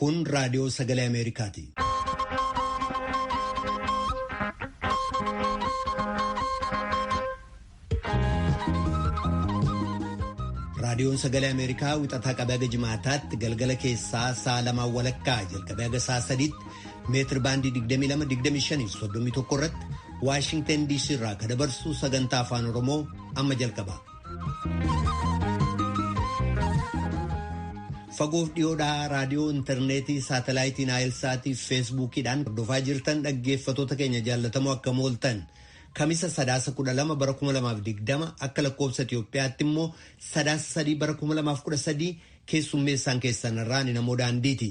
Kun raadiyoo sagalee Ameerikaati. Raadiyoon sagalee Ameerikaa wixataa qabee haga jimaataatti galgala keessaa sa'a lamaan walakkaa jalqabee haga sa'a sadiitti meetir baandii 22, 25 irratti Waashingtan DC irraa kan dabarsu sagantaa afaan Oromoo amma jalqaba. Fagoof dhiyoodhaa raadiyoo intarneetii saatalaayitii naayilsaatii fi feesbuukiidhaan hordofaa jirtan dhaggeeffatoota keenya jaallatamoo akkam ooltan. Kamisa sadaasa 12 bara 2020 akka lakkoofsa Itiyoophiyaatti immoo sadaasa 3 bara 2013 keessummeessaan keessan irraa ni namoo daandiiti.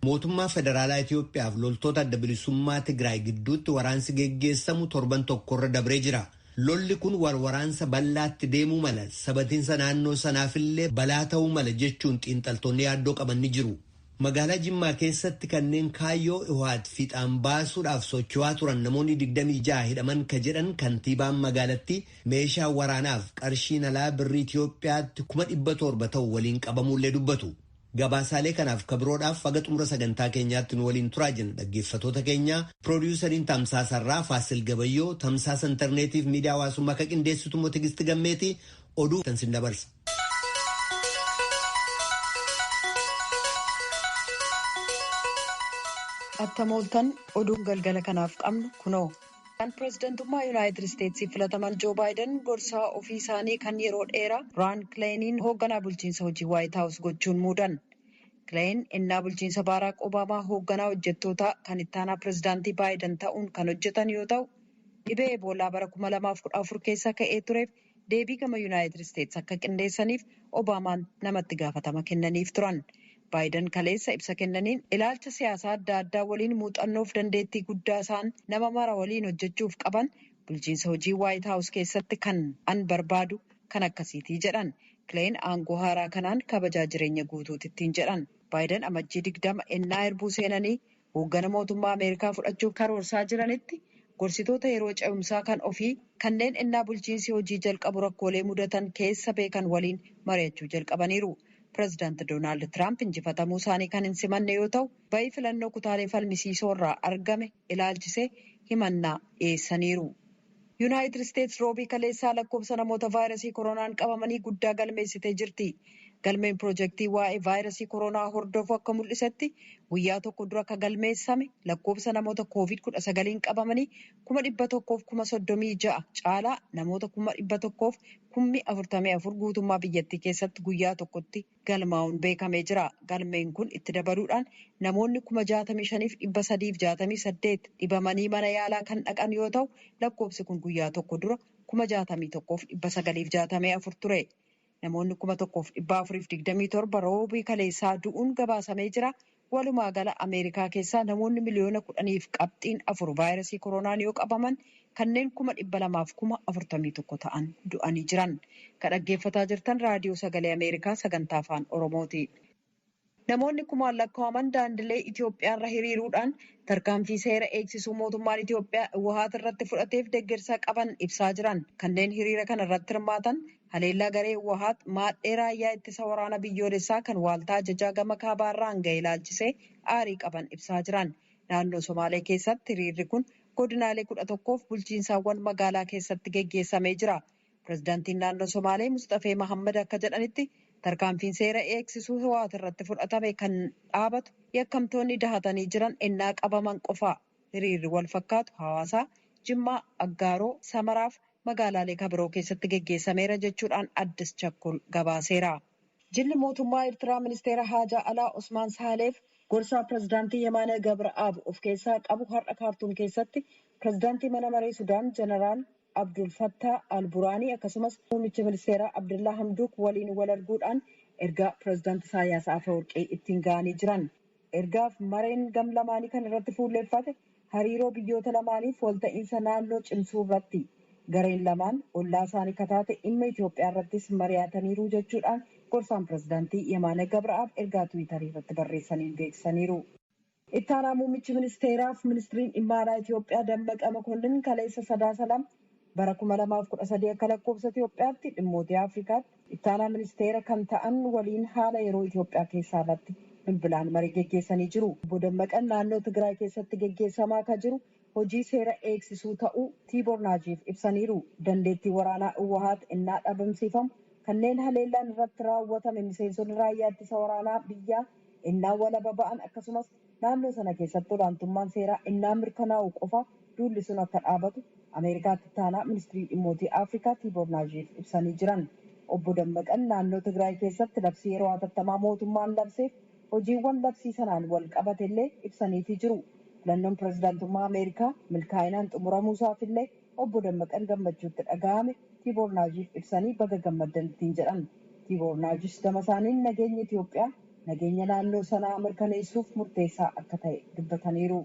Mootummaa Federaalaa Itiyoophiyaaf loltoota adda bilisummaa Tigraay gidduutti waraansi geggeessamu torban tokkorra dabree jira. Lolli kun waraansa bal'aatti deemuu mala sabatiinsa naannoo sanaafillee balaa ta'uu mala jechuun xiinxaltoonni yaaddoo qaban ni jiru. Magaalaa Jimmaa keessatti kanneen kaayyoo Iwaat fiixaan baasuudhaaf socho'aa turan namoonni 26 hidhaman ka jedhan kantiibaan magaalattii meeshaa waraanaaf qarshiin alaa birrii Itiyoophiyaatti 700,000 ta'u waliin qabamuullee dubbatu. Gabaasaalee kanaaf kabiroodhaaf haga xumura sagantaa keenyaatti nu waliin turaa jenna dhaggeeffatoota keenya piroodiyusariin Tamsaasarraa Faasil Gabayyoo tamsaasa intarneetiif miidiyaa hawaasummaa akka qindeessitu immoo Tigisti Gammeetii oduu tan sin dabarsa. Attam ooltan oduun galgala kanaaf qabnu kunoo. Kan pireezidantummaa Yuunaayitid Isteetsiif filataman Joo Baayiden gorsaa ofii isaanii kan yeroo dheeraa Raan Kileeniin hoogganaa bulchiinsa hojii Waayit Haawus gochuun muudan. Kileen innaa bulchiinsa Baaraak Obaamaa hoogganaa hojjettootaa kan ittaanaa pireezidaantii Baayiden ta'uun kan hojjetan yoo ta'u, dhibee Eboolaa bara 2014 keessa ka'ee tureef deebii gama Yuunaayitid Isteets akka qindeessaniif Obaamaan namatti gaafatama kennaniif turan. Baayiden kaleessa ibsa kennaniin ilaalcha siyaasaa adda addaa waliin muuxannoof dandeettii guddaa isaan nama mara waliin hojjechuuf qaban bulchiinsa hojii Waayit Haawus keessatti kan an barbaadu kan akkasiitii jedhan. Kileen aangoo haaraa kanaan kabajaa jireenya guutuutittiin jedhan. Baayiden amajjii 20 ennaa erbuu seenanii hooggana mootummaa Ameerikaa fudhachuuf karoorsaa jiranitti gorsitoota yeroo ce'umsaa kan ofii kanneen ennaa bulchiinsi hojii jalqabu rakkoolee mudatan keessa beekan waliin mari'achuu jalqabaniiru. Pireezidaanti Doonaald Tiraamp injifatamuu isaanii kan hin simanne yoo ta'u, ba'ii filannoo kutaalee falmisiisoo irraa argame ilaalchisee himannaa dhiyeessaniiru. Yuunaayitid Isteets roobii kaleessaa lakkoofsa namoota vaayirasii koronaan qabamanii guddaa galmeessitee jirti. Galmeen piroojeektii waa'ee vaayirasii koronaa hordofu akka mul'isetti guyyaa tokko dura akka galmeessame lakkoofsa namoota COVID-19 qabamanii 136,000 caalaa namoota 144,000 guutummaa biyyattii keessatti guyyaa tokkotti galmaa'uun beekamee jira. Galmeen kun itti dabaluudhaan namoonni 65,368 dhibamanii mana yaalaa kan dhaqan yoo ta'u lakkoofsi kun guyyaa tokko dura 61,964 ture. Namoonni 1,427 roobii kaleessaa du'uun gabaasamee jira. Walumaa gala Ameerikaa keessaa namoonni 10.4 miliyoona vaayirasii koronaan yoo qabaman kanneen 241,000 ta'an du'anii jiran. Kan dhaggeeffataa jirtan raadiyoo sagalee Ameerikaa sagantaa afaan Oromooti. Namoonni kumaan lakkaa'aman daandilee Itoophiyaarra hiriiruudhaan tarkaanfii seera eegsisuu mootummaan Itoophiyaa Wahaat irratti fudhateef deeggarsa qaban ibsaa jiran. Kanneen hiriira kana irratti hirmaatan haleellaa garee Wahaat maadhee raayyaa ittisa waraana biyyoolessaa kan waaltaa ajajaa gama kaabaarraan ga'e ilaalchisee aarii qaban ibsaa jiran. Naannoo Somaalee keessatti hiriirri kun godinaalee 11f bulchiinsaawwan magaalaa keessatti geggeessamee jira. Pireezidaantiin naannoo Somaalee Mustafee Mahammad akka jedhanitti tarkaanfiin seera eegsisuu Wahaat irratti fudhatame kan dhaabatu yakkamtoonni dahatanii jiran ennaa qabaman qofa. Hiriirri wal fakkaatu Hawaasaa, Jimmaa, Aggaaroo, Samaraaf magaalaalee kabiroo keessatti geggeessameera jechuudhaan Addis Chakkol gabaaseera. Jilli mootummaa Eertiraa ministeera haajaa alaa Osmaan Saaleef gorsaa pireezidaantii Yemaana Gabra'aab of keessaa qabu har'a Kaartuum keessatti pireezidaantii mana maree Sudaan Jeneraal Abdul Fattaa Al-Buraanii akkasumas muummicha ministeeraa Abdullaa Hamduuk waliin wal arguudhaan ergaa pireezidaantii Isaayyaas Afeworqii ittiin ga'anii jiran. Ergaaf mareen gam lamaanii kan irratti fuulleeffate hariiroo biyyoota lamaaniif walta'iinsa naannoo cimsuu irratti. Gareen lamaan ollaa isaanii kataate dhimma Itoophiyaa irrattis mari'ataniiru jechuudhaan gorsaan pireezidaantii Yemaana Gabra'aab ergaa Tiwiitarii irratti barreessaniin beeksisaniiru. Itti aanaa muummichi ministeeraaf ministiriin dhimma alaa Itoophiyaa Dammaqa Makonnin kaleessa sadaasa 2 bara 2013 akka lakkoofsa Itoophiyaatti dhimmoota Afrikaatti itti aanaa ministeera kan ta'an waliin haala yeroo Itoophiyaa keessaa irratti Bilbilaan marii geggeessanii jiru. Obbo Dammaqan naannoo Tigraay keessatti geggeessamaa kan jiru hojii seera eegsisuu ta'uu Tiiboor Naajiif ibsaniiru. Dandeettii waraanaa Uwahaat innaa dhabamsiifamu kanneen haleellaan irratti raawwatame miseensonni raayyaa ittisa waraanaa biyyaa innaa walaba ba'an akkasumas naannoo sana keessatti olaantummaan seeraa innaa mirkanaa'u qofa duulli sun akka dhaabatu Ameerikaatti taanaa ministirii dhimmootii Afrikaa Tiiboor Naajiif ibsanii jiran. Obbo Dammaqan naannoo Tigraay keessatti labsii yeroo hatattamaa mootummaan labseef hojiiwwan labsii sanaan wal qabate illee ibsaniitii jiru. Filannoon pirezidaantummaa Ameerikaa milkaa'inaan xumuramuu isaaf illee obbo Dammaqan gammachuutti dhaga'ame Tiiboor Naajiif ibsanii baga gammaddan ittiin jedhan. Tiiboor Naajis gama isaaniin nageenya Itoophiyaa nageenya naannoo sanaa mirkaneessuuf murteessaa akka ta'e dubbataniiru.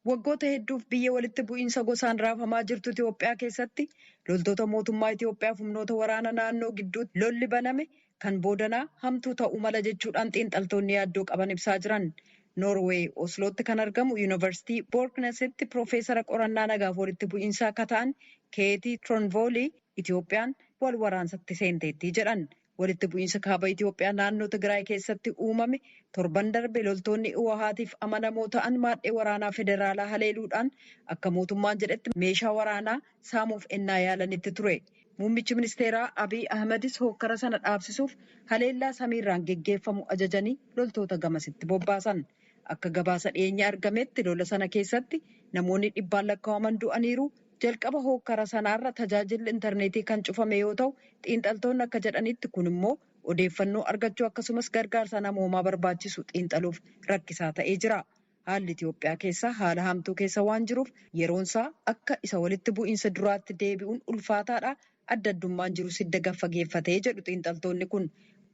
Waggoota hedduuf biyya walitti bu'iinsa gosaan raafamaa jirtu Itoophiyaa keessatti loltoota mootummaa Itoophiyaaf humnoota waraana naannoo gidduutti lolli baname kan boodanaa hamtuu ta'uu mala jechuudhaan xiinxaltoonni yaaddoo qaban ibsaa jiran. Noorweey Oslootti kan argamu Yuunivarsiitii Boorknesitti Piroofeesara qorannaa nagaaf walitti bu'iinsaa akka ta'an Keetii Tronvoolii Itoophiyaan wal waraansatti seenteetti jedhan. Walitti bu'iinsa kaaba Itoophiyaa naannoo Tigraay keessatti uumame torban darbe loltoonni Uwahaatiif amanamoo ta'an maadhee waraanaa federaalaa haleeluudhaan akka mootummaan jedhetti meeshaa waraanaa saamuuf ennaa yaalanitti ture. Muummichi ministeeraa Abiy Ahmedis hokkara sana dhaabsisuuf haleellaa samiirraan geggeeffamu ajajanii loltoota gamasitti bobbaasan. Akka gabaasa dhiyeenya argametti lola sana keessatti namoonni dhibbaan lakkaa'aman du'aniiru. Jalqaba hokkara sanaarra tajaajilli intarneetii kan cufame yoo ta'u, xiinxaltoonni akka jedhanitti kun immoo odeeffannoo argachuu akkasumas gargaarsa namoomaa barbaachisu xiinxaluuf rakkisaa ta'ee jira. Haalli Itoophiyaa keessaa haala hamtuu keessa waan jiruuf yeroonsaa akka isa walitti bu'iinsa duraatti deebi'uun ulfaataadha. Adda addummaan jiru sidda gaffageeffatee jedhu xiinxaltoonni kun.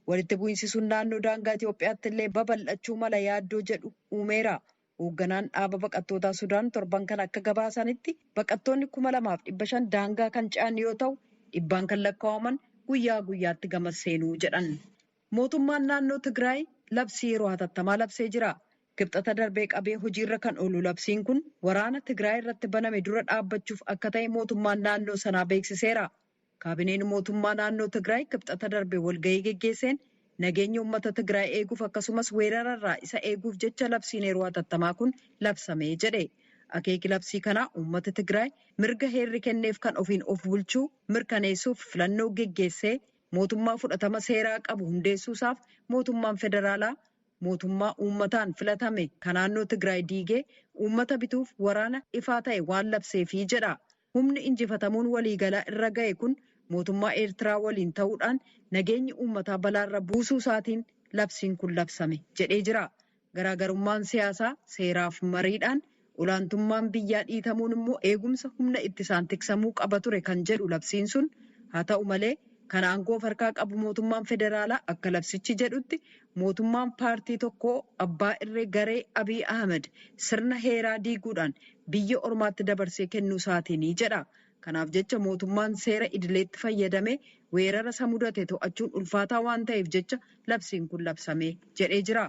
Walitti bu'iinsi sun naannoo daangaa Itoophiyaatti illee babal'achuu mala yaaddoo jedhu uumeera. Hoogganaan dhaaba baqattootaa Sudaan torban kan akka gabaasanitti baqattoonni 2,500 daangaa kan ce'an yoo ta'u, dhibbaan kan lakkaa'aman guyyaa guyyaatti gama seenuu jedhan. Mootummaan naannoo Tigraay labsii yeroo hatattamaa labsee jira. Kibxata darbee qabee hojiirra kan oolu labsiin kun waraana Tigraay irratti baname dura dhaabbachuuf akka ta'e mootummaan naannoo sanaa beeksiseera. Kaabineen mootummaa naannoo Tigraay kibxata darbe walgahii geggeesseen nageenya uummata Tigraay eeguuf akkasumas weerararraa isa eeguuf jecha labsiin yeroo hatattamaa kun labsame jedhe. Akeeki labsii kanaa uummata Tigraay mirga heerri kenneef kan ofiin of bulchuu mirkaneessuuf filannoo geggeessee mootummaa fudhatama seeraa qabu hundeessuusaaf mootummaan federaalaa mootummaa uummataan filatame kan naannoo Tigraay diigee uummata bituuf waraana ifaa ta'e waan labseefii jedha. Humni injifatamuun waliigalaa irra ga'e kun mootummaa Eertiraa waliin ta'uudhaan nageenyi uummataa balaarra buusuu isaatiin labsiin kun labsame jedhee jira. Garaagarummaan siyaasaa seeraaf mariidhaan olaantummaan biyyaa dhiitamuun immoo eegumsa humna ittisaan tiksamuu qaba ture kan jedhu labsiin sun, haa ta'u malee kan aangoo harkaa qabu mootummaan federaalaa akka labsichi jedhutti mootummaan paartii tokkoo abbaa irree garee Abiy Ahmed sirna heeraa diiguudhaan biyya ormaatti dabarsee kennuu isaatiini jedha. Kanaaf jecha mootummaan seera idileetti fayyadamee weerara isa mudate to'achuun ulfaataa waan ta'eef jecha labsiin kun labsame jedhee jira.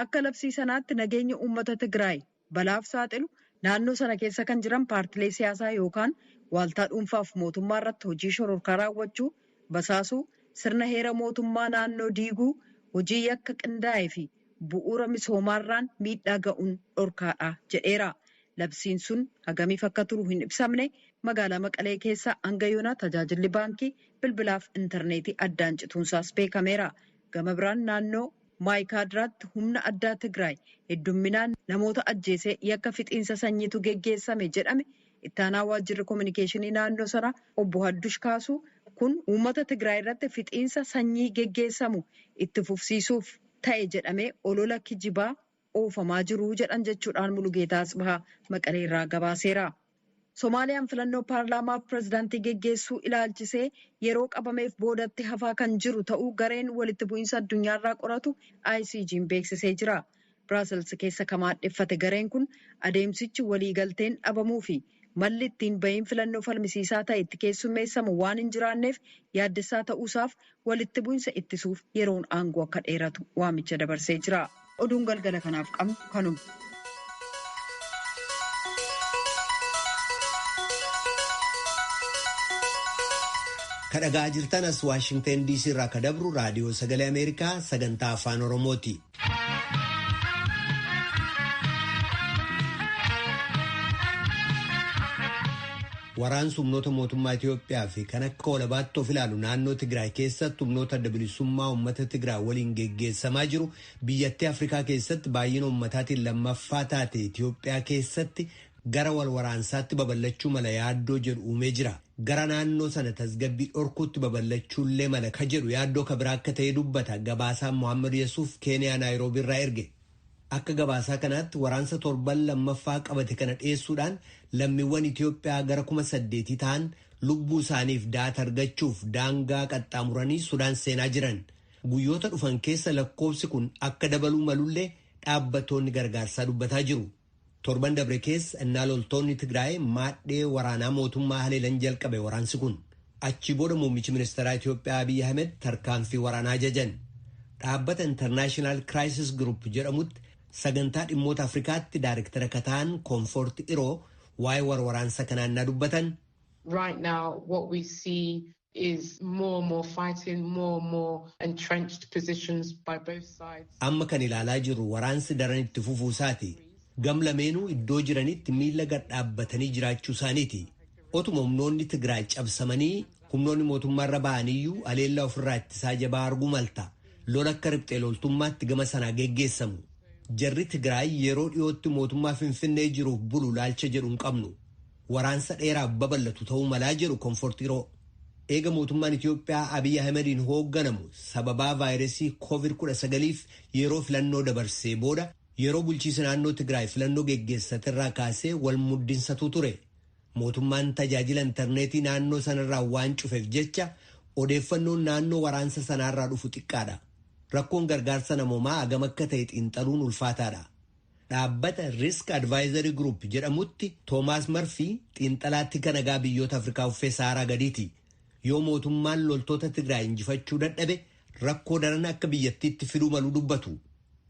Akka labsii sanaatti nageenya uummata Tigraay balaaf saaxilu naannoo sana keessa kan jiran paartilee siyaasaa yookaan waaltaa dhuunfaaf mootummaa irratti hojii shororkaa raawwachuu, basaasuu, sirna heera mootummaa naannoo diiguu, hojii yakka qindaa'ee fi bu'uura misoomaarraan miidhaa ga'uun dhorkaadha jedheera. Labsiin sun hagamiif akka turu hin ibsamne. Magaalaa Maqalee keessa hanga yoonaa tajaajilli baankii, bilbilaaf intarneetii addaan cituunsaas beekameera. Gama biraan naannoo Maayikaadiraatti humna addaa Tigraay heddumminaan namoota ajjeesee yakka fixiinsa sanyiitu geggeessame jedhame ittaanaa waajjirri kominikeeshinii naannoo sanaa obbo Haddush Kaasuu kun uummata Tigraay irratti fixiinsa sanyii geggeessamu itti fufsiisuuf ta'e jedhamee olola kijibaa oofamaa jiru jedhan jechuudhaan Mulugeetaa Asbahaa Maqalee irraa gabaaseera. Somaaliyaan filannoo paarlaamaaf pirezidaantii geggeessuu ilaalchisee yeroo qabameef boodatti hafaa kan jiru ta'uu gareen walitti bu'iinsa addunyaarraa qoratu ICG'n beeksisee jira. Biraasels keessa kan maadheffate gareen kun adeemsichi waliigalteen dhabamuu fi malli ittiin bahiin filannoo falmisiisaa ta'e itti keessummeessamu waan hin jiraanneef yaaddessaa ta'uusaaf walitti bu'iinsa ittisuuf yeroon aangoo akka dheeratu waamicha dabarsee jira. Oduun galgala kanaaf qabnu kanuma. Kadhagaa jirtan as Waashingtan DC irraa ka dabru raadiyoo sagalee Ameerikaa sagantaa afaan Oromooti. Waraansi humnoota mootummaa Itiyoophiyaa fi kan akka walabaatti of ilaalu naannoo Tigraay keessatti humnoota adda bilisummaa uummata Tigraay waliin geggeessamaa jiru biyyattii Afrikaa keessatti baay'ina uummataatiin lammaffaa taate Itiyoophiyaa keessatti gara wal waraansaatti babal'achuu mala yaaddoo jedhu uumee jira. Gara naannoo sana tasgabbii dhorkuutti babal'achuullee mala ka jedhu yaaddoo ka biraa akka ta'e dubbata gabaasaan Mohaammed Yesuuf Keeniyaa Naayiroobii irraa erge. Akka gabaasaa kanaatti waraansa torban lammaffaa qabate kana dhiyeessuudhaan lammiiwwan Itiyoophiyaa gara 8,000 ta'an lubbuu isaaniif daata argachuuf daangaa qaxxaamuranii Sudaan seenaa jiran. Guyyoota dhufan keessa lakkoofsi kun akka dabaluu malullee dhaabbattoonni gargaarsaa dubbataa jiru. Torban dabre keessa innaa loltoonni Tigraay maadhee waraanaa mootummaa haleelan jalqabe waraansi kun. Achi booda muummichi ministeeraa Itiyoophiyaa Abiyyi Ahmed tarkaanfii waraanaa ajajan. Dhaabbata International Crisis Group jedhamutti sagantaa dhimmoota Afrikaatti daayirektara kataan Koonfoort Iroo waa'ee waraansa kanaan na dubbatan. Right now what we see is more and more fighting, more and more entrenched positions by both sides. Amma kan ilaalaa jirru waraansi daran itti fufuu isaati. Gam lameenuu iddoo jiranitti miila gad dhaabbatanii jiraachuu isaaniiti. Otuma humnoonni Tigraay cabsamanii humnoonni mootummaarra ba'aniyyuu aleellaa ofirraa ittisaa jabaa arguu malta. Lola akka riphxee loltummaatti gama sanaa geggeessamu. Jarri Tigraay yeroo dhiyootti mootummaa Finfinnee jiruuf bulu laalcha jedhu hin qabnu. Waraansa dheeraaf babal'atu ta'uu malaa jedhu Koonfortiiroo. Eega mootummaan Itiyoophiyaa Abiyyi Ahmediin hoogganamu sababaa vaayirasii COVID-19f yeroo filannoo dabarsee booda yeroo bulchiisa naannoo Tigraay filannoo geggeessaterraa kaasee wal muddinsatu ture. Mootummaan tajaajila intarneetii naannoo sanarraa waan cufeef jecha odeeffannoon naannoo waraansa sanaarraa dhufu xiqqaadha. Rakkoon gargaarsa namoomaa hagam akka ta'e xiinxaluun ulfaataadha. Dhaabbata Risk Advisory Group jedhamutti Toomaas Marfii xiinxalaatti kan nagaa biyyoota Afrikaa uffee Saaraa gadiiti. Yoo mootummaan loltoota Tigraay injifachuu dadhabe rakkoo daran akka biyyattiitti fiduu malu dubbatu.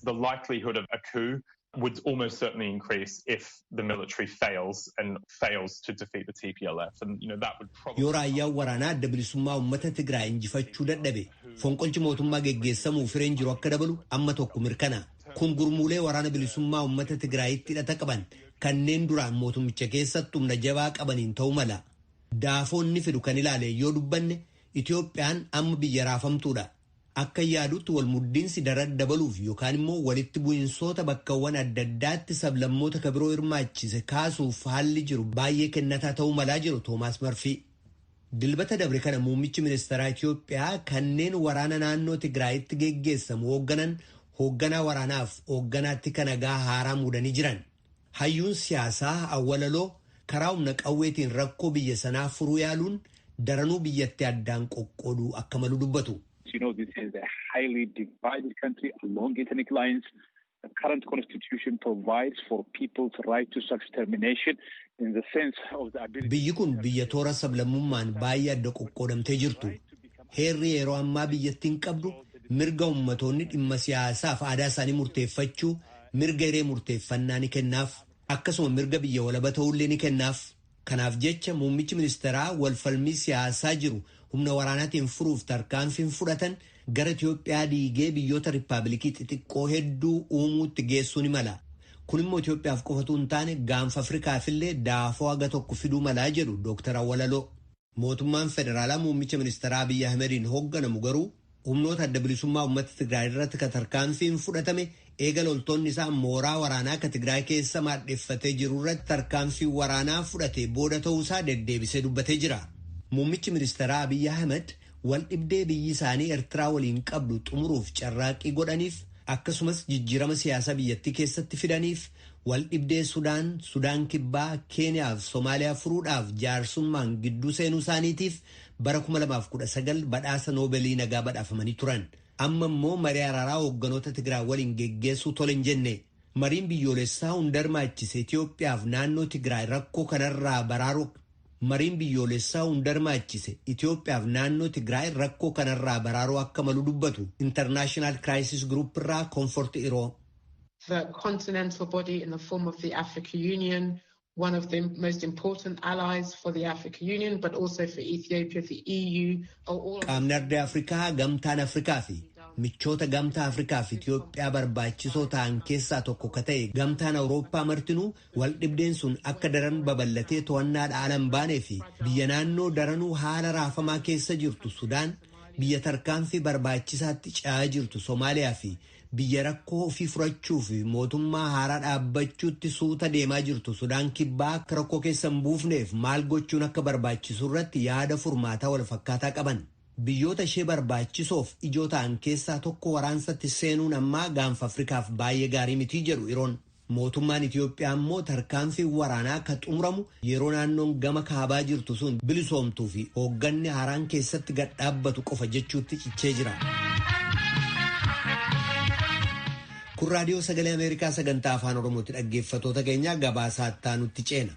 The likelihood of a coup would almost certainly increase if the military fails and fails to defeat the TPLF. And, you know, that would probably... Yoo raayyaan waraanaa adda bilisummaa uummata Tigraay injifachuu dadhabe fonqolchi mootummaa geggeessamuu fireen jiru akka dabalu amma tokko mirkana. Kun gurmuulee waraana bilisummaa uummata Tigraayitti hidhata qaban kanneen duraan mootummicha keessatti humna jabaa qabaniin ta'uu mala. Daafoonni fidu kan ilaale yoo dubbanne Itoophiyaan amma biyya raafamtuudha. Akka yaadutti wal muddiinsi daran dabaluuf yookaan immoo walitti bu'insoota bakkawwan adda addaatti sablammoota kabiroo hirmaachise kaasuuf haalli jiru baay'ee kennataa ta'uu malaa jiru Toomaas Marfii. Dilbata dabre kana muummichi ministeeraa Itiyoophiyaa kanneen waraana naannoo Tigraayitti geggeessamu hoogganan hoogganaa waraanaaf hoogganaatti kan nagaa haaraa muudanii jiran. Hayyuun siyaasaa awwalaloo karaa humna qawweetiin rakkoo biyya sanaa furuu yaaluun daranuu biyyatti addaan qoqqooduu akka malu dubbatu. You know, this is a highly divided country along ethnic lines. The current constitution provides for people's right to self-determination in the sense of the ability... Biyyi kun biyya toora sablammummaan baay'ee adda qoqqoodamtee jirtu. Heerri yeroo ammaa biyyattiin qabdu mirga ummatoonni dhimma siyaasaaf aadaa isaanii murteeffachuu, mirga hiree murteeffannaa ni kennaaf. Akkasuma mirga biyya walaba ta'ullee ni kennaaf. Kanaaf jecha muummichi ministeeraa walfalmii siyaasaa jiru humna waraanaatiin furuuf tarkaanfiin fudhatan gara Itiyoophiyaa diigee biyyoota riippaabilikii xixiqqoo hedduu uumuutti geessuu ni mala. Kun immoo Itiyoophiyaaf qofatu hin taane gaanfa Afrikaafillee daafoo haga tokko fiduu malaa jedhu Dr. Awwalaloo. Mootummaan federaalaa muummicha ministeeraa Abiyyi Ahmediin hoogganamu garuu humnoota adda bilisummaa uummata Tigraay irratti ka tarkaanfiin fudhatame eega loltoonni isaa mooraa waraanaa ka Tigraay keessa maadheffatee jiru irratti tarkaanfii waraanaa fudhate booda ta'uusaa deddeebisee dubbatee jira. Muummichi ministeeraa Abiyyi Ahmed wal dhibdee biyyi isaanii Eertiraa waliin qabdu xumuruuf carraaqqii godhaniif akkasumas jijjiirama siyaasaa biyyattii keessatti fidaniif wal dhibdee Sudaan, Sudaan Kibbaa, Keeniyaa fi Somaaliyaa furuudhaaf jaarsummaan gidduu seenuu isaaniitiif bara 2019 badhaasa Noobeelii nagaa badhaafamanii turan. Amma immoo marii araaraa hoogganoota Tigraay waliin geggeessuu tole hin jenne. Mariin biyyoolessaa hunda hirmaachise Itiyoophiyaaf naannoo Tigraay rakkoo kanarraa baraaruu Mariin biyyoolessaa hunda hirmaachise Itiyoophiyaaf naannoo Tigraay rakkoo kanarraa baraaruu akka malu dubbatu International Crisis Group irraa Koonfort Iroo. The continental body in the form of the Africa Union, one of the most important allies for the Africa Union, but also for Ethiopia, the EU. Qaamni ardii Afrikaa, gamtaan Afrikaa fi Michoota Gamtaa Afrikaa fi Itiyoophiyaa barbaachisoo ta'an keessaa tokko ka ta'e Gamtaan Awurooppaa martinuu waldhibdeen sun akka daran babal'atee to'annaadha ala hin baanee fi biyya naannoo daranuu haala raafamaa keessa jirtu Sudaan, biyya tarkaanfii barbaachisaatti ce'aa jirtu Somaaliyaa fi biyya rakkoo ofii furachuu fi mootummaa haaraa dhaabbachuutti suuta deemaa jirtu Sudaan Kibbaa akka rakkoo keessa hin buufneef maal gochuun akka barbaachisu irratti yaada furmaataa wal fakkaataa qaban. Biyyoota ishee barbaachisoof ijoo ta'an keessaa tokko waraansatti seenuun ammaa gaanfa Afrikaaf baay'ee gaarii mitii jedhu Iroon. Mootummaan Itiyoophiyaa immoo tarkaanfii waraanaa akka xumuramu yeroo naannoon gama kaabaa jirtu sun bilisoomtuu fi hoogganni haaraan keessatti gad dhaabbatu qofa jechuutti cichee jira. Kun raadiyoo sagalee Ameerikaa sagantaa afaan Oromooti. Dhaggeeffattoota keenya, gabaasaa nutti ceena.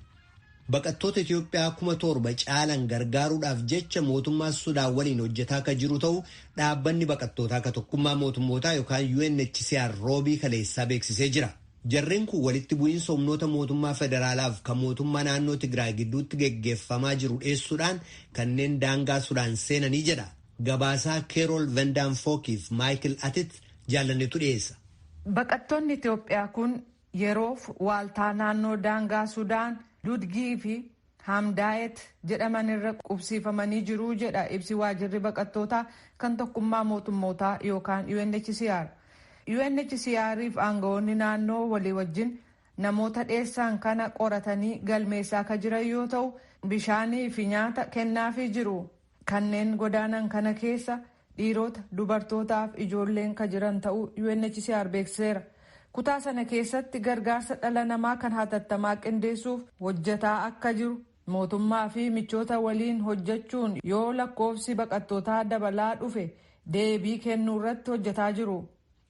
Baqattoota Itiyoophiyaa 7,000 caalan gargaaruudhaaf jecha mootummaa Sudaan waliin hojjetaa akka jiru ta'u dhaabbanni baqattootaa akka tokkummaa mootummootaa yookaan UNHCR roobii kaleessaa beeksisee jira. Jarreen kun walitti bu'iinsa humnoota mootummaa federaalaaf kan mootummaa naannoo Tigraay gidduutti geggeeffamaa jiru dheessuudhaan kanneen daangaa Sudaan seenanii jedha. Gabaasaa Keerol Vendaanfookiif Maayikil Atit jaalannetu dhiyeessa. Baqattoonni Itiyoophiyaa kun yeroof waaltaa naannoo daangaa Sudaan Dudgii fi Hamdaayet jedhaman irra qubsiifamanii jiru jedha ibsi waajirri baqattootaa kan tokkummaa mootummootaa yookaan UNHCR. UNHCR fi aangawoonni naannoo walii wajjin namoota dheessan kana qoratanii galmeessaa akka jiran yoo ta'u, bishaanii fi nyaata kennaafii jiru. Kanneen godaanan kana keessa dhiirota, dubartootaa fi ijoolleen ka jiran ta'uu UNHCR beeksiseera. Kutaa sana keessatti gargaarsa dhala namaa kan hatattamaa qindeessuuf hojjetaa akka jiru, mootummaa fi michoota waliin hojjechuun yoo lakkoofsi baqattootaa dabalaa dhufe deebii kennuu irratti hojjetaa jiru.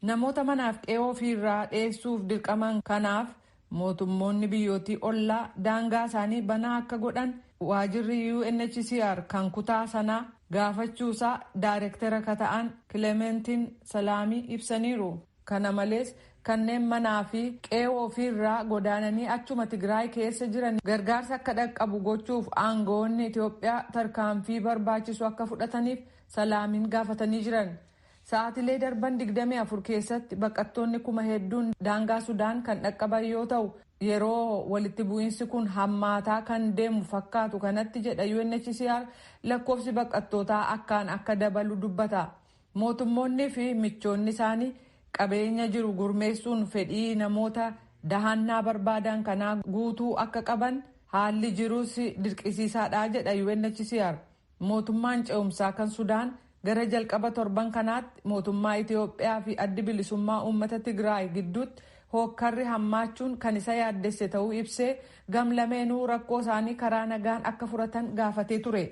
Namoota manaaf qe'oo ofiirraa dheessuuf dirqaman kanaaf mootummoonni biyyootii ollaa daangaa isaanii banaa akka godhan waajirri UNHCR kan kutaa sanaa gaafachuusaa daayirektara ka ta'an Kilementiin Salaamii ibsaniiru. Kana malees, kanneen manaa fi qe'oo ofiirraa godaananii achuma Tigraay keessa jiran gargaarsa akka dhaqqabu gochuuf aangawoonni Itiyoophiyaa tarkaanfii barbaachisu akka fudhataniif Salaamiin gaafatanii jiran. Sa'aatilee darban 24 keessatti baqattoonni kuma hedduun daangaa Sudaan kan dhaqqaban yoo ta'u, yeroo walitti bu'iinsi kun hammaataa kan deemu fakkaatu kanatti, jedha UNHCR, lakkoofsi baqattootaa akkaan akka dabalu dubbata. Mootummoonni fi michoonni isaanii qabeenya jiru gurmeessuun fedhii namoota dahannaa barbaadan kanaa guutuu akka qaban haalli jirus dirqisiisaadha jedha UNHCR. Mootummaan ce'umsaa kan Sudaan gara jalqaba torban kanaatti mootummaa Itiyoophiyaa fi Addi Bilisummaa Uummata Tigraay gidduutti hookkarri hammaachuun kan isa yaaddesse ta'uu ibsee, gamlameenuu rakkoo isaanii karaa nagaan akka furatan gaafatee ture.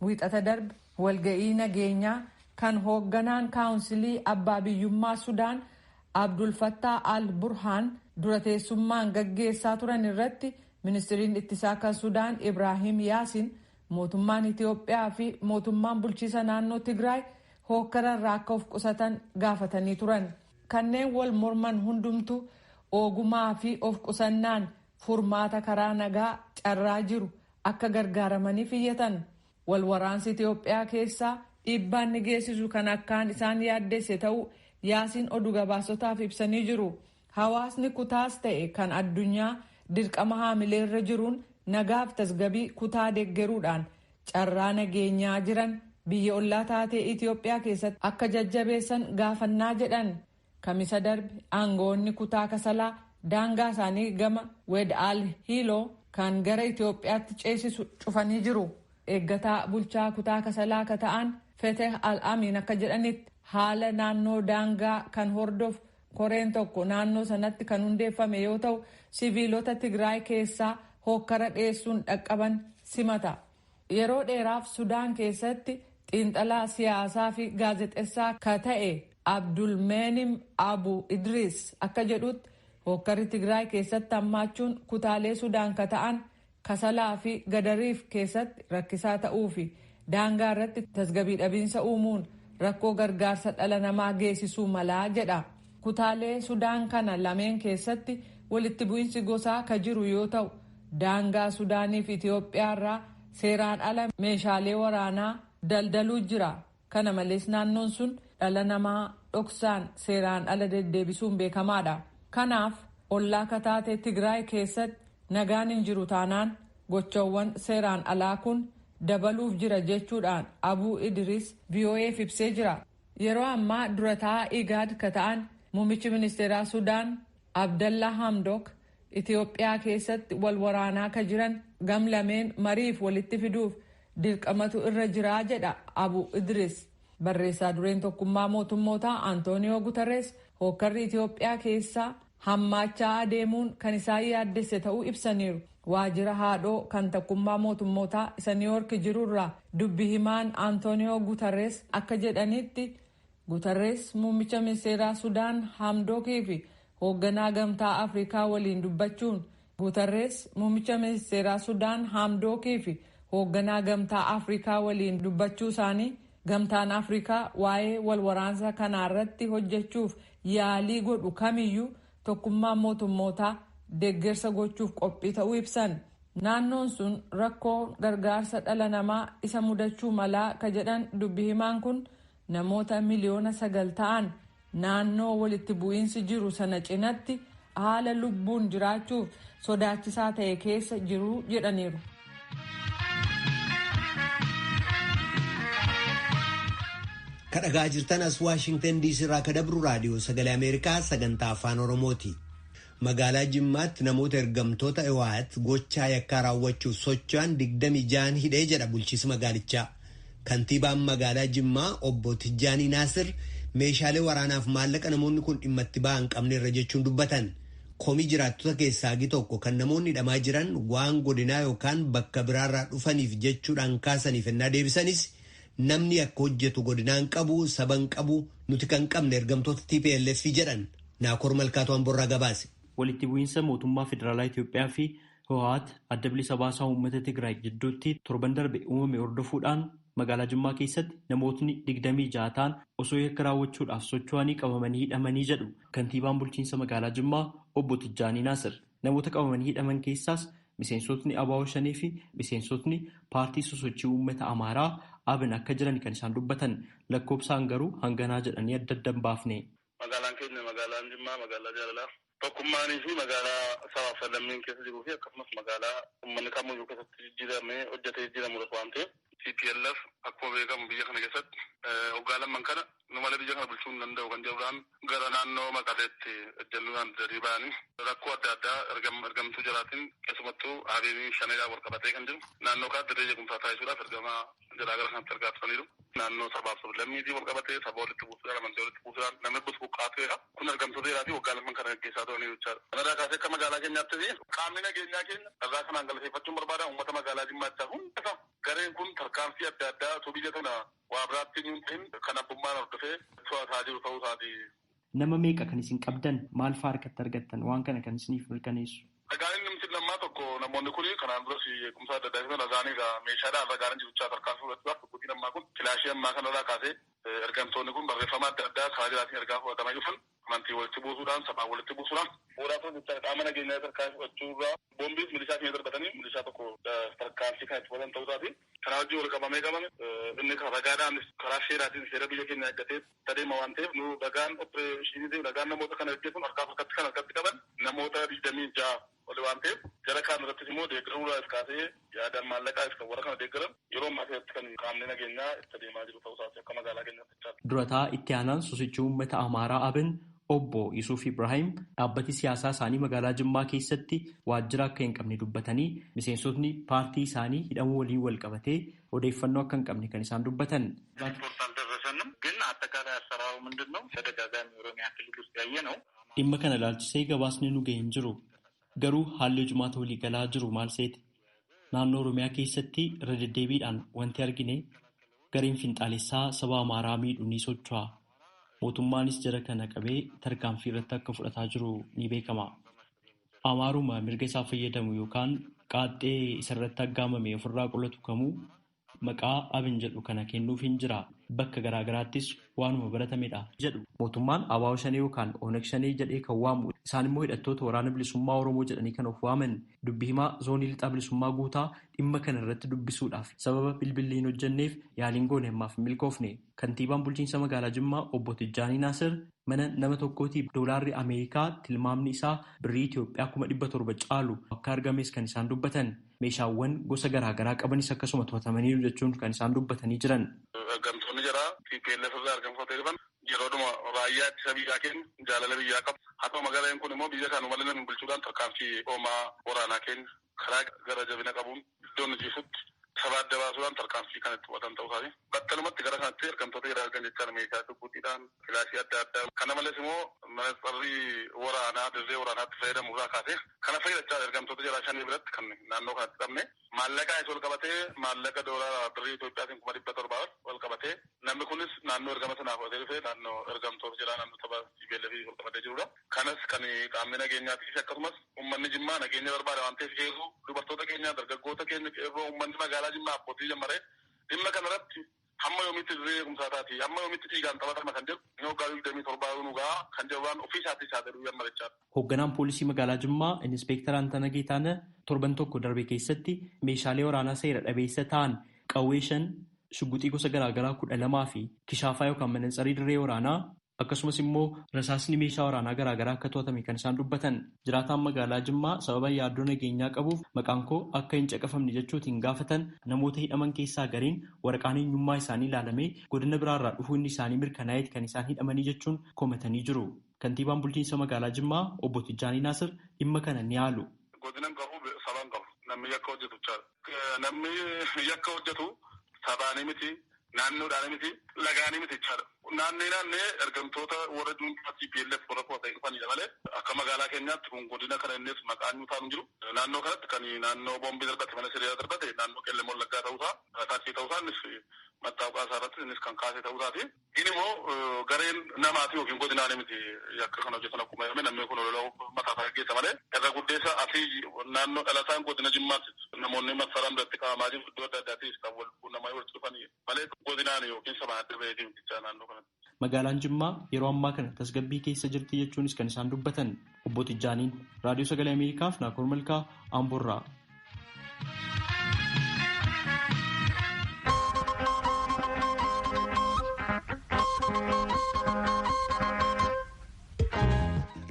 Wiixata darbe walga'ii nageenyaa kan hoogganaan kaawunsilii abbaa biyyummaa Sudaan Abdulfattaa Al Burhaan dura teessummaan gaggeessaa turan irratti ministiriin ittisaa kan Sudaan Ibraahim Yaasin mootummaan Itiyoophiyaa fi mootummaan bulchiisa naannoo Tigraay hookkararraa akka of qusatan gaafatanii turan. Kanneen wal morman hundumtu ogumaa fi of qusannaan furmaata karaa nagaa carraa jiru akka gargaaramaniif iyyatan. Wal waraansi Itiyoophiyaa keessaa dhiibbaan ni geessisu kan akkaan isaan yaaddesse ta'uu Yaasiin oduu gabaasotaaf ibsanii jiru. Hawaasni kutaas ta'e kan addunyaa dirqama haamileerra jiruun nagaaf tasgabii kutaa deeggaruudhaan carraa nageenyaa jiran biyya ollaa taatee Itiyoophiyaa keessatti akka jajjabeessan gaafannaa jedhan. Kamisa darbe aangoonni kutaa Kasalaa daangaa isaanii gama Wed'aal Hiiloo kan gara Itiyoophiyaatti ceesisu cufanii jiru. Eeggataa bulchaa kutaa Kasalaa akka ta'an Feteh Al-Amin akka jedhanitti, haala naannoo daangaa kan hordofu koreen tokko naannoo sanatti kan hundeeffame yoo ta'u, siviilota Tigraay keessaa hokkara dheessuun dhaqqaban simata. Yeroo dheeraaf Sudaan keessatti xiinxalaa siyaasaa fi gaazexeessaa ka ta'e Abdulmeenim Abu Idris akka jedhutti, hokkarri Tigraay keessatti hammaachuun kutaalee Sudaan ka ta'an Kasalaa fi Gadariif keessatti rakkisaa ta'uu fi daangaa irratti tasgabbii dhabiinsa uumuun rakkoo gargaarsa dhala namaa geessisuu malaa jedha. Kutaalee Sudaan kana lameen keessatti walitti bu'iinsi gosaa ka jiru yoo ta'u, daangaa Sudaanii fi Itiyoophiyaa irraa seeraan ala meeshaalee waraanaa daldaluu jira. Kana malees, naannoon sun dhala namaa dhoksaan seeraan ala deddeebisuun beekamaadha. Kanaaf ollaa kataate Tigraay keessatti nagaan hin jiru taanaan gochawwan seeraan alaa kun dabaluuf jira jechuudhaan Abuu Idris VOAf ibsee jira. Yeroo ammaa durataa Igaad ka ta'an muummichi ministeeraa Sudaan Abdallah Hamdok Itiyoophiyaa keessatti wal waraanaa ka jiran gam lameen mariif walitti fiduuf dirqamatu irra jiraa jedha Abu Idris. Barreessaa dureen tokkummaa mootummootaa Antooniyoo Guterres hookkarri Itiyoophiyaa keessaa hammaachaa adeemuun kan isaan yaaddesse ta'uu ibsaniiru. Waajjira haadhoo kan tokkummaa mootummootaa isa Niiwoork jirurraa dubbi himaan Antooniyoo Guterres akka jedhanitti Guterres muummicha ministeeraa Sudaan Hamdokii fi hoogganaa gamtaa Afrikaa waliin dubbachuun Guterres muummicha ministeeraa Sudaan Hamdokii fi hoogganaa gamtaa Afrikaa waliin dubbachuu isaanii gamtaan Afrikaa waa'ee wal waraansa kanaarratti hojjechuuf yaalii godhu kamiyyuu tokkummaa mootummootaa deeggarsa gochuuf qophii ta'uu ibsan. Naannoon sun rakkoo gargaarsa dhala namaa isa mudachuu malaa ka jedhan dubbi himaan kun namoota miliyoona 9 ta'an naannoo walitti bu'iinsi jiru sana cinatti haala lubbuun jiraachuuf sodaachisaa ta'e keessa jiru jedhaniiru. Kadhagaa jirtan as Waashingtan DC irraa ka dabru raadiyoo sagalee Ameerikaa sagantaa afaan Oromooti. Magaalaa Jimmaatti namoota ergamtoota Hiwaat gochaa yakkaa raawwachuuf socho'an 26 hidhee jedha bulchiinsi magaalichaa. Kantiibaan magaalaa Jimmaa obbo Tijjaanii Naasir meeshaalee waraanaaf maallaqa namoonni kun dhimma itti ba'an qabneerra jechuun dubbatan. Komii jiraattota keessaa hagi tokko kan namoonni hidhamaa jiran waan godinaa yookaan bakka biraarraa dhufaniif jechuudhaan kaasaniif ennaa deebisanis namni akka hojjetu godinaan qabu saban qabu nuti kan qabne ergamtoota TPLF jedhan. Naakoor Malkaatu Amborraa gabaase. Walitti bu'iinsa mootummaa federaalaa Itoophiyaa fi Hiwaat adda bilisa baasaa uummata Tigraay gidduutti torban darbe uumame hordofuudhaan magaalaa Jimmaa keessatti namootni 26 ta'an osoo yakka raawwachuudhaaf socho'anii qabamanii hidhamanii jedhu kantiibaan bulchiinsa magaalaa Jimmaa obbo Tijjaanii Naasir. Namoota qabamanii hidhaman keessaas miseensotni ABO Shanee fi miseensotni paartii sosochii uummata Amaaraa ABN akka jiran kan isaan dubbatan lakkoofsaan garuu hanganaa jedhanii adda adda hin baafne. Magaalaan keenya magaalaan Jimmaa magaalaa jaalalaa tokkummaanii fi magaalaa sabaaf sablammiin keessa jiruu fi akkasumas magaalaa uummanni kamiyyuu keessatti jijjiiramee hojjetee jijjiiramudha waan ta'eef TPLF akkuma beekamu biyya kana keessatti waggaa lamman kana nu malee biyya kana bulchuu hin danda'u kan jedhuudhaan gara naannoo Maqaleetti ejjennoodhaan darii ba'anii rakkoo adda addaa ergamtuu jalaatiin keessumattuu ABN shaneedhaan wal qabatee kan jiru naannoo kana dirree jeequmsaa taasisuudhaaf ergamaa jalaa gara kanatti ergaa turaniiru. Naannoo sabaaf sablammiitii wal qabatee saba walitti buusuudhaan amantii walitti buusuudhaan namni bus buqqaatuudha. Kun ergamtoota jalaatii waggaa lamman kana gaggeessaa turaniiru jechaadha. Kanarraa kaasee akka magaalaa keenyaattis qaamni nageenyaa keenya irraa kanaan galateeffachuun barbaada uummata magaalaa Jimmaachaa hunda gareen kun tarkaanfii adda addaa osoo biyya kana waa biraatti hin ta'in kan abbummaan hordofee to'ataa jiru ta'uu isaati. Nama meeqa kan isin qabdan maal fa'aa harkatti argattan waan kana kan isiniif mirkaneessu? Dhagaan inni lammaa tokko namoonni kun kanaan duras eegumsa adda addaa keessatti dhagaanidha. Meeshaadhaan ragaan jiruchaa tarkaanfii fudhachuudhaaf dhugguutiin ammaa kun kilaashii ammaa kanarraa kaasee ergamtoonni kun barreeffama adda addaa karaa jiraatiin ergaa fudhatamaa dhufan amantii walitti buusuudhaan sabaan walitti buusuudhaan bu'uuraa ta'uu jecha qaama nageenyaa tarkaanfii fudhachuurraa boombiif milishaa keenya darbatanii milishaa tokko tarkaanfii kan itti fudhatan ta'uu isaati. Karaa hojii wal qabamee qabame inni ragaadhaan karaa seeraatiin seera biyya keenya eeggatee adeema waan ta'eef nu ragaan opereeshiniitiin ragaan namoota kana gaggeessuun harkaaf harkatti kan harkatti qaban namoota 26 oli waan ta'eef jara kaan irrattis immoo deeggaruudhaaf kaasee yaadaan maallaqaaf kan warra kana deeggaran yeroo ammaa keessatti kan qaamni nageenyaa itti adeemaa jiru ta'uu isaati akka magaalaa keenyaatti. Durataa itti aanaan sosochii uummata Amaaraa ABN Obbo Yuusuf Ibrahim dhaabbati siyaasaa isaanii magaalaa Jimmaa keessatti waajjira akka hin qabne dubbatanii miseensotni paartii isaanii hidhamuu waliin wal qabatee odeeffannoo akka hin qabne kan isaan dubbatan. Dhimma kana ilaalchisee gabaasni nu ga'e hin jiru. Garuu haalli hojimaata waliigalaa jiru maal seete? Naannoo Oromiyaa keessatti irra deddeebiidhaan wanti argine gareen finxaalessaa saba Amaaraa miidhu ni socho'a. Mootummaanis jara kana qabee tarkaanfii irratti akka fudhataa jiru ni beekama. Amaaruma mirga isaa fayyadamu yookaan qaaxxee isarratti aggaamame ofirraa qolatu kamuu Maqaa Abin jedhu kana kennuuf hin jira. Bakka garaagaraattis waanuma baratamedha jedhu. Mootummaan ABO Shanee yookaan Oonag Shanee jedhee kan waamu isaan immoo hidhattoota waraana bilisummaa Oromoo jedhanii kan of waaman dubbii himaa zoonii lixaa bilisummaa guutaa dhimma kana irratti dubbisuudhaaf sababa bilbilli hin hojjenneef yaaliin goone ammaaf hin milkoofne. Kantiibaan bulchiinsa magaalaa Jimmaa obbo Tijjaanii Naasir mana nama tokkootii doolaarri Ameerikaa tilmaamni isaa birrii Itoophiyaa 700,000 caalu akka argames kan isaan dubbatan meeshaawwan gosa garaagaraa qabanis akkasuma to'atamaniiru jechuun kan isaan dubbatanii jiran. Ergamtoonni jara TPLF irraa argamtoota dhufan yeroodhuma raayyaa ittisa biyyaa kennu jaalala biyyaa qabu. Haa ta'u magaalaan kun immoo biyya kanuma malee namni bulchuudhaan tarkaanfii hoomaa waraanaa kennu karaa gara jabina qabuun iddoon hojjetutti saba adda baasuudhaan tarkaanfii kan itti fudhatan ta'uu isaati. Battalumatti gara kanatti ergamtoota jara argan jechaan meeshaa shugguxiidhaan filaashii adda addaa. Kana malees immoo manaxarrii waraanaa dirree waraanaatti fayyadamuurraa kaasee kana fayyadachaa ergamtoota jaraa shanii biratti kan naannoo kanatti qabne maallaqa isa wal qabatee maallaqa doolaara birrii Itoophiyaatiin 700,000 wal qabatee namni kunis naannoo ergama sanaa fudhatee dhufee naannoo ergamtoota jiraa naannoo saba TPLF wal qabatee jirudha. Kanas kan qaamni nageenyaatiif akkasumas uummanni Jimmaa nageenya barbaada waan ta'eef qeerroo dubartoota keenya dargaggoota keenya qeerroo uummanni magaalaa Jimmaa abbootii jammaree dhimma kanarratti hamma yoomitti dirree eegumsaa taati hamma yoomitti dhiigaan taphatama kan jedhu inni waggaa 27 nugaa kan jedhu waan ofii isaatii isaa jedhu jammarichaa. Hoogganaan poolisii magaalaa Jimmaa Inspektar Antana Geetaana torban tokko darbe keessatti meeshaalee waraanaa seera dhabeessa ta'an qawwee 5 shugguxii gosa garaagaraa 12 fi kishaafaa yookaan manansarii dirree waraanaa akkasumas immoo rasaasni meeshaa waraanaa garaagaraa akka to'atame kan isaan dubbatan jiraataan magaalaa Jimmaa sababa yaaddoo nageenyaa qabuuf maqaan koo akka hin caqafamne jechuutiin gaafatan namoota hidhaman keessaa gariin waraqaan eenyummaa isaanii ilaalamee godina biraarraa dhufuun isaanii mirkanaa'eet kan isaan hidhamanii jechuun komatanii jiru. Kantiibaan bulchiinsa magaalaa Jimmaa obbo Tijjaanii Naasir dhimma kana ni haalu. Godina qabu sabaan qabu namni yakka hojjetu namni yakka hojjetu sabaanii miti naannoodhaan miti lagaanii miti jechaadha. Naannee naannee ergamtoota warra dhuunfaa TPLF warra fudhatanii dhufanidha malee akka magaalaa keenyaatti kun godina kana innis maqaan nuuf hin jiru. Naannoo kanatti kan naannoo boombii darbate mana siriyaa darbate naannoo qellem wallaggaa ta'uusaa taaksii ta'uusaa innis mattaawqaa isaa irratti innis kan kaase ta'uusaati. Inni immoo gareen namaati yookiin godinaanii miti yakka kana hojjetan akkuma jedhame namni kun lola mataa isaa gaggeessa malee irra guddeessa asii naannoo dhalataan godina Jimmaatti namoonni massaraan biratti qabamaa jiru iddoo adda addaatiif kan wal namaa walitti dhufanii malee godinaanii yookiin sabaan adda baheetii miti naannoo kanatti. Magaalaan Jimmaa yeroo ammaa kana tasgabbii keessa jirti jechuunis kan isaan dubbatan obbo Tijjaaniin Raadiyoo Sagalee Ameerikaaf Naakoor Malkaa Amboorraa.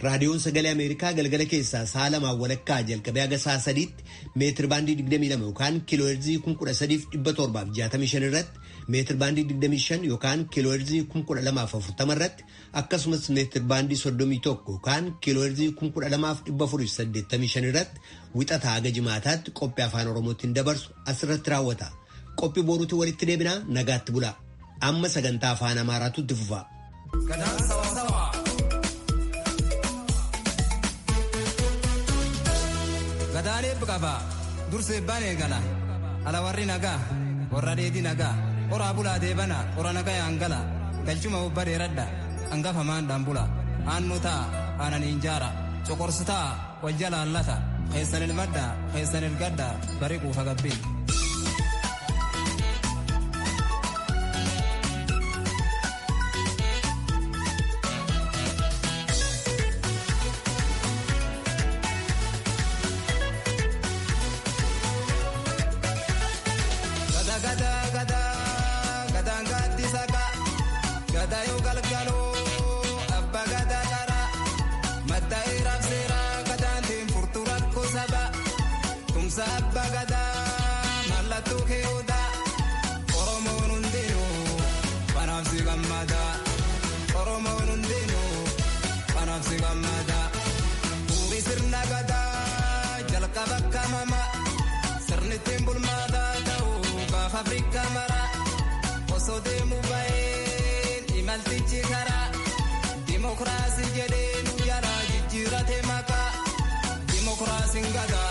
Raadiyoon Sagalee Ameerikaa galgala keessaa sa'a lamaan walakkaa jalqabee haga sa'a sadiitti meetir baandii 22 yookaan kiiloo heerzii 13,765 irratti meetir baandii 25 yookaan kiiloo heerzii 12,040 irratti akkasumas meetir baandii 31 yookaan kiiloo heerzii 12,485 irratti wixataa haga jimaataatti qophii afaan Oromootiin dabarsu asirratti raawwata. Qophii boruutti walitti deebinaa nagaatti bula. Amma sagantaa afaan Amaaraatu itti fufa. Gadaan eebbi qaba. Dursa eebbaan eegala. Ala warri nagaa, warra dheedhi nagaa, horaa bulaa deebana, hora nagaa yaangala, galchuma obba dheeradha, hangafa maandhaan bula, aannu ta'a, aananiin jaara, coqorsu ta'a, wal jalaan lata, keessan ilmadda, keessan ilgadda, bari quufa gabbiin. Dimokiraasii jedhee nu jalaa jijjiirate maqaa dimokiraasiin gadaa.